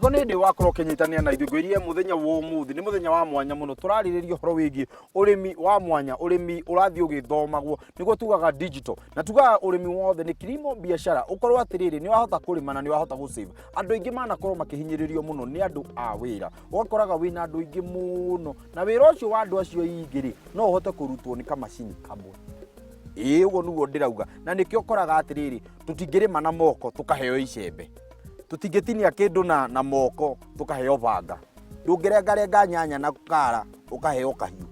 Angĩkorwo nĩ hĩndĩ wakorwo ũkĩnyitanĩra na ithuĩ, ngwĩrire mũthenya wa ũmũthĩ nĩ mũthenya wa mwanya mũno. Tũrarĩrĩria ũhoro wĩgiĩ ũrĩmi wa mwanya, ũrĩmi ũrathiĩ ũgĩthomagwo, nĩguo tugaga digital. Na tugaga ũrĩmi wothe nĩ kilimo biashara. Ũkorwo atĩrĩrĩ, nĩ wahota kũrĩma na nĩ wahota gũ save. Andũ aingĩ manakorwo makĩhinyĩrĩrio mũno nĩ andũ a wĩra. Ũgakoraga wĩna andũ aingĩ mũno, na wĩra ũcio wa andũ acio aingĩ rĩ, no ũhote kũrutwo nĩ kamacini kamwe. Ĩĩ, ũguo nĩguo ndĩrauga. Na nĩkĩo ũkoraga atĩrĩrĩ, tũtingĩrĩma na moko tũkaheo icembe. Tũtingĩtinia kĩndũ na moko tũkaheo banga. Ndũngĩrengarenga nyanya na kara ũkaheo kahiũ.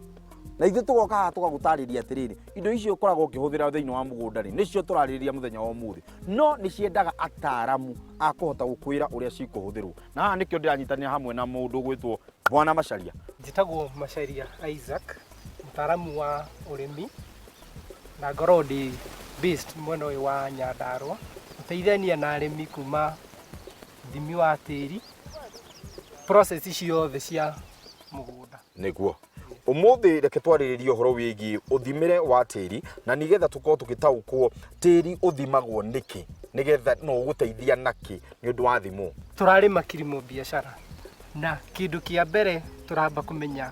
Na ithuĩ tũgoka haha tũgagũtarĩria atĩrĩrĩ, indo icio ũkoragwo ũkĩhũthĩra thĩinĩ wa mũgũnda rĩ, nĩcio tũrarĩrĩria mũthenya wa ũmũthĩ. No nĩ ciendaga ataaramu a kũhota gũkwĩra ũrĩa cikũhũthĩrwo. Na haha nĩkĩo ndĩranyitanĩra hamwe na mũndũ ũgwĩtwo Bwana Macharia. Njĩtagwo Macharia Isaac, mũtaaramu wa ũrĩmi, na ngoragwo ndĩ based mwena ũyũ wa Nyandarũa, gũteithania na arĩmi kuma ũthimi wa tĩri, process ciothe cia mũgũnda. Nĩguo. Ũmũthĩ reke twarĩrĩrie ũhoro wĩgiĩ ũthimĩre wa tĩri, na nĩgetha tũkorwo tũgĩtaũkwo tĩri ũthimagwo nĩkĩ, nĩgetha no ũgũteithia nakĩ nĩ ũndũ wa thimũ. Tũrarĩma kilimo biashara, na kĩndũ kĩa mbere tũramba kũmenya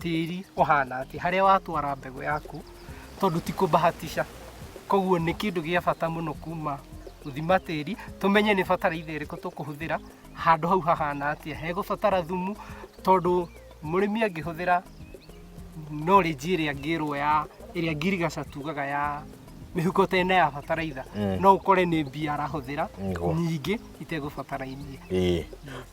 tĩri ũhana atĩa, harĩa watwara mbegũ yaku, tondũ ti kũbahatisha. Koguo nĩ kĩndũ gĩa bata mũno kuma gũthima tĩri, tũmenye nĩ bataraitha ĩrĩkũ tũkũhũthĩra, handũ hau hahana atĩa, hegũbatara thumu, tondũ mũrĩmi angĩhũthĩra knowledge ĩrĩa angĩrwo ya ĩrĩa ngirigaca tugaga ya mĩhuko ta ĩna ya bataraitha, no ũkore nĩ mbia arahũthĩra nyingĩ itegũbatarainie. Ĩĩ.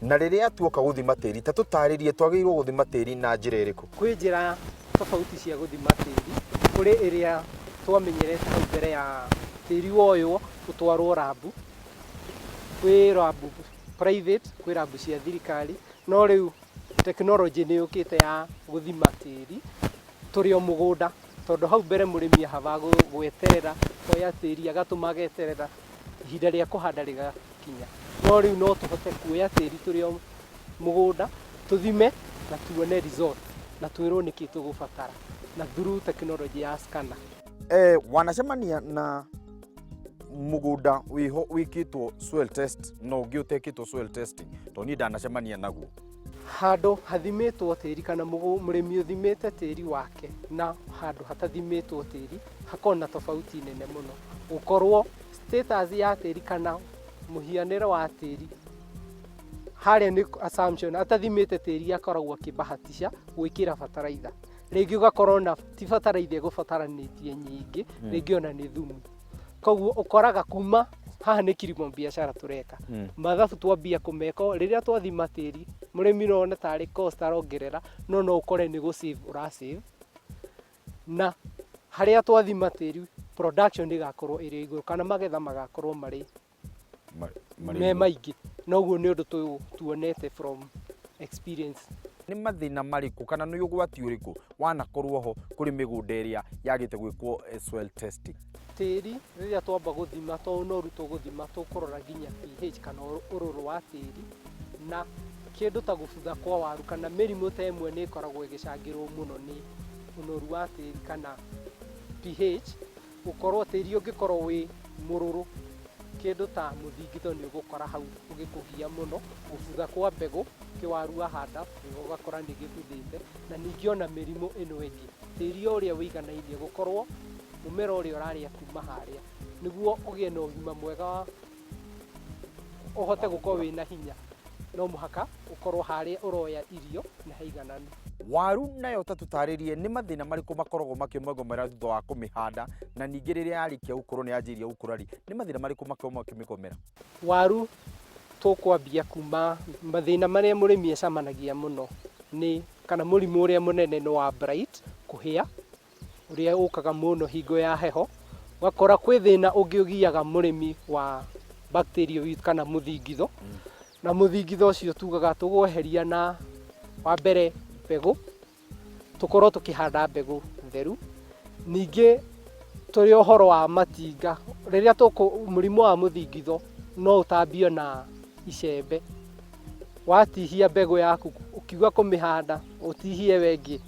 Na rĩrĩa tuoka gũthima tĩri, ta tũtarĩrie twagĩrĩirwo gũthima tĩri na njĩra ĩrĩkũ? Kwĩ njĩra tofauti cia gũthima tĩri. Kũrĩ ĩrĩa twamenyerete hau mbere ya tĩri woywo ũtwarwo rambu. Kwĩ rambu private, kwĩ rambu cia thirikari, no rĩu tekinoronjĩ nĩ yũkĩte ya gũthima tĩri tũrĩ o mũgũnda, tondũ hau mbere mũrĩmi ahabaga gweterera, oya tĩri agatũma ageterera ihinda rĩa kũhanda rĩgakinya. No rĩu no tũhote kuoya tĩri tũrĩ o mũgũnda, tũthime na tuone result na twĩrwo nĩkĩ tũgũbatara na through tekinoronjĩ ya scanner. Wanacemania na mũgũnda wĩho wĩkĩtwo soil test na ũngĩ ũtekĩtwo soil testing? Tondũ niĩ ndanacemania naguo. Handũ hathimĩtwo tĩri kana mũrĩmi ũthimĩte tĩri wake na handũ hatathimĩtwo tĩri hakoragwo na tofauti nene mũno. Gũkorwo status ya tĩri kana mũhianĩre wa tĩri harĩa nĩ assumption, atathimĩte tĩri akoragwo akĩbahatisha gwĩkĩra bataraitha. Rĩngĩ ũgakorwo na ti bataraitha ĩgũbataranĩtie nyingĩ, rĩngĩ ona nĩ thumu. Koguo ũkoraga kuma haha nĩ kilimo biashara tũreka. Mathabu twambia kũmeka rĩrĩa twathima tĩri, mũrĩmi no one tarĩ cost arongerera, no no ũkore nĩ gũ save ũra save. Na harĩa twathima tĩri production ĩgakorwo ĩrĩ igũrũ kana magetha magakorwo marĩ me maingĩ. Noguo nĩ ũndũ tuonete from experience. Nĩ mathĩna marĩkũ kana nĩ ũgwati ũrĩkũ wanakorwo ho kũrĩ mĩgũnda ĩrĩa yagĩte gwĩkwo soil testing? Tĩri rĩrĩa twamba gũthima, to ũnoru tũgũthima, tũkũrora nginya pH kana ũrũrũ wa tĩri, na kĩndũ ta gũbutha kwa waru kana mĩrimũ ta ĩmwe nĩ ĩkoragwo ĩgĩcangĩrwo mũno nĩ ũnoru wa tĩri kana pH. Gũkorwo tĩri ũngĩkorwo wĩ mũrũrũ, kĩndũ ta mũthingitho nĩ ũgũkora hau ũgĩkũgia mũno, gũbutha kwa mbegũ kĩwaru wahanda ũgakora nĩ gĩbuthĩte, na ningĩ ona mĩrimũ ĩno ĩngĩ. Tĩri o ũrĩa ũiganainie gũkorwo mũmera ũrĩa ũrarĩa kuma harĩa nĩguo ũgĩe na ũgima mwega wa ũhote gũkorwo wĩna hinya, no mũhaka ũkorwo harĩa ũroya irio nĩ haigananu. Waru nayo ta tũtarĩrie nĩ mathĩna marĩkũ makoragwo makĩmĩgomera thutha wa kũmĩhanda, na ningĩ rĩrĩa yarĩkia gũkũrwo nĩ yanjĩrĩria gũkũra rĩ, nĩ mathĩna marĩkũ makoragwo makĩmĩgomera? Waru tũkwambia kuma mathĩna marĩa mũrĩmi acemanagia mũno nĩ kana mũrimũ ũrĩa mũnene nĩ wa blight, kũhĩa, ũrĩa ũkaga mũno hingo ya heho. Ũgakora kwĩ thĩna ũngĩ ũgiaga mũrĩmi wa bacterial wilt kana mũthingitho. Na mũthingitho ũcio tugaga tũgweheria na wa mbere mbegũ, tũkorwo tũkĩhanda mbegũ theru. Ningĩ tũrĩ ũhoro wa matinga, rĩrĩa tũkũ mũrimũ wa mũthingitho no ũtambio na icembe. Watihia mbegũ yaku ũkiuga kũmĩhanda ũtihie ĩyo ĩngĩ,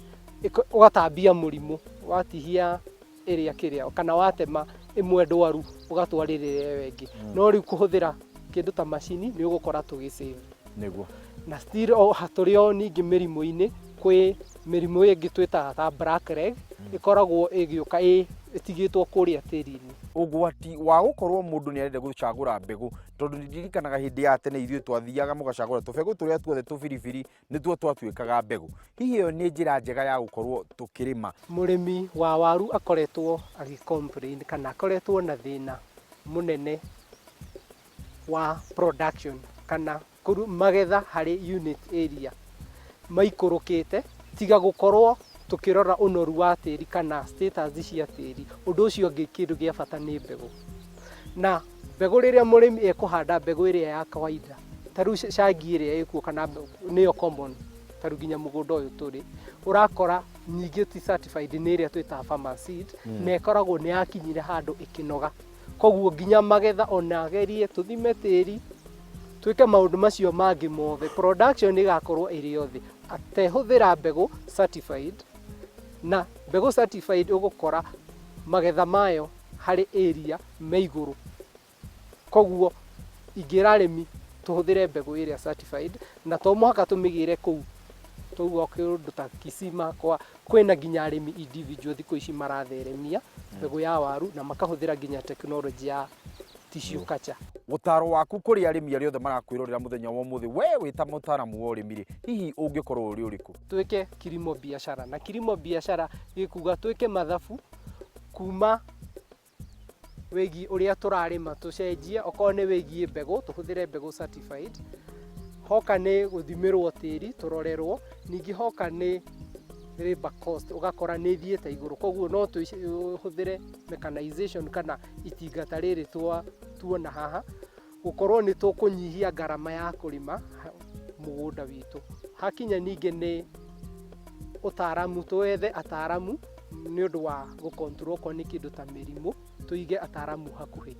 ũgatambia mũrimũ, watihia ĩrĩa kĩrĩa kana watema ĩmwe ndwaru ũgatwarĩrĩra ĩyo ĩngĩ. No rĩu kũhũthĩra kĩndũ ta macini nĩ ũgũkora tũgĩ save. Nĩguo. Na still o tũrĩ o ningĩ mĩrimũ-inĩ, kwĩ mĩrimũ ĩngĩ twĩtaga ta black leg, ĩkoragwo ĩgĩũka ĩtigĩtwo kũrĩa tĩri-inĩ. Ũgwati wa gũkorwo mũndũ nĩ arenda gũcagũra mbegũ, tondũ nĩ ndirikanaga hĩndĩ ya tene ithuĩ twathiaga mũgacagũra tũbegũ tũrĩa tuothe tũbiribiri nĩtuo twatuĩkaga mbegũ. Hihi ĩyo nĩ njĩra njega ya gũkorwo tũkĩrĩma? Mũrĩmi wa waru akoretwo agĩ complain kana akoretwo na thĩna mũnene wa production kana magetha harĩ unit area maikũrũkĩte, tiga gũkorwo tũkĩrora ũnoru wa tĩri kana status cia tĩri. Ũndũ ũcio ũngĩ, kĩndũ gĩa bata nĩ mbegũ. Na mbegũ, rĩrĩa mũrĩmi ekũhanda mbegũ ĩrĩa ya kawaida, ta rĩu cangi ĩrĩa ĩkuo kana nĩyo common, ta rĩu nginya mũgũnda ũyũ tũrĩ, ũrakora nyingĩ ti certified, nĩ ĩrĩa twĩtaga farmer seed, na ĩkoragwo nĩ yakinyire handũ ĩkĩnoga. Koguo nginya magetha, ona agerie tũthime tĩri, twĩke maũndũ macio mangĩ mothe, production ĩgakorwo ĩrĩ o thĩ atehũthĩra mbegũ certified. Na mbegũ certified ũgũkora magetha mayo harĩ area me igũrũ. Koguo ingĩra arĩmi tũhũthĩre mbegũ ĩrĩa certified, na to mũhaka tũmĩgĩre kũu tauga kũndũ ta Kisima kwa kwĩna nginya arĩmi individual thikũ ici maratheremia mbegũ ya waru na makahũthĩra nginya technology ya tissue culture. Ũtaro waku kũrĩ arĩmi arĩa othe marakwĩrorera mũthenya wa ũmũthĩ, we wĩ ta mũtaaramu wa ũrĩmi rĩ, hihi ũngĩkorwo ũrĩ ũrĩkũ? Twĩke kilimo biashara, na kilimo biashara gĩkuga twĩke mathabu kuma wĩgiĩ ũrĩa tũrarĩma, tũcenjie. Okorwo nĩ wĩgiĩ mbegũ, tũhũthĩre mbegũ certified. Hoka nĩ gũthimĩrwo tĩri, tũrorerwo. Ningĩ hoka nĩ labor cost, ũgakora nĩ ithiĩte igũrũ, koguo no tũhũthĩre mechanization kana itinga ta rĩrĩ tuona haha, gũkorwo nĩ tũkũnyihia ngarama ya kũrĩma mũgũnda witũ. Hakinya ningĩ nĩ ũtaaramu, twethe ataaramu nĩ ũndũ wa gũ control okorwo nĩ kĩndũ ta mĩrimũ, tũige ataaramu hakuhĩ.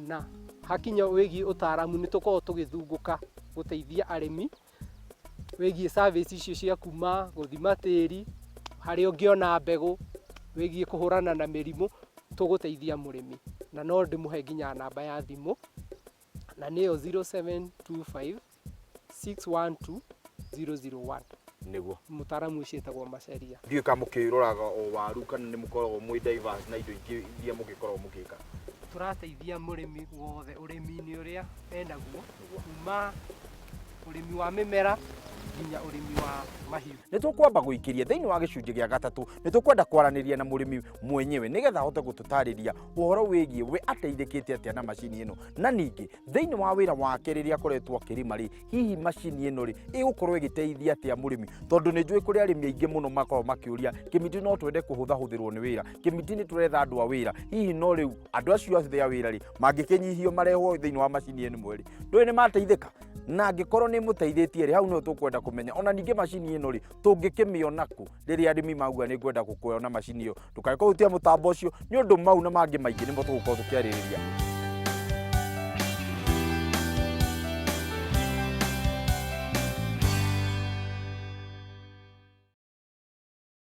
Na hakinya wĩgiĩ ũtaaramu, nĩ tũkoragwo tũgĩthungũka gũteithia arĩmi wĩgiĩ service icio cia kuma gũthima tĩri, harĩa ũngĩona mbegũ, wĩgiĩ kũhũrana na mĩrimũ, tũgũteithia mũrĩmi. Na no ndĩmũhe nginya namba ya thimũ, na nĩyo 0725 612 001. Mũtaaramu ũcio etagwo Macharia. Ndiũĩ kana mũkĩroraga o waru kana nĩ mũkoragwo mwĩ diverse na indo ingĩ iria mũgĩkoragwo mũgĩka. Tũrateithia mũrĩmi wothe ũrĩmi-inĩ ũrĩa enaguo, kuma ũrĩmi wa mĩmera nginya ũrĩmi wa mahiũ. Nĩ tũkwamba gũikĩria thĩinĩ wa gĩcunjĩ gĩa gatatũ. Nĩ tũkwenda kwaranĩria na mũrĩmi mwenyewe nĩgetha ahote gũtũtarĩria ũhoro wĩgiĩ we ateithĩkĩte atĩa na macini ĩno, na ningĩ thĩinĩ wa wĩra wake rĩrĩa akoretwo akĩrĩma rĩ, hihi macini ĩno rĩ, ĩgũkorwo ĩgĩteithia atĩa mũrĩmi, tondũ nĩ njũĩ kũrĩ arĩmi aingĩ mũno makoragwo makĩũria, Kĩmiti, no twende kũhũthahũthĩrwo nĩ wĩra, Kĩmiti, nĩ tũretha andũ a wĩra hihi. No rĩu andũ acio othe a wĩra rĩ, mangĩkĩnyihio marehwo thĩinĩ wa macini ĩno rĩ, ndũĩ nĩ mateithĩka? Na angĩkorwo nĩ mũteithĩtie rĩ, hau nĩho tũkwenda kũmenya. Ona ningĩ macini ĩno rĩ, tũngĩkĩmĩona kũ rĩrĩa arĩmi mauga nĩ ngwenda gũkuona macini ĩyo? Ndũkae kũhutia mũtambo ũcio, nĩ ũndũ mau na mangĩ maingĩ nĩmo tũgũkorwo tũkĩarĩrĩria.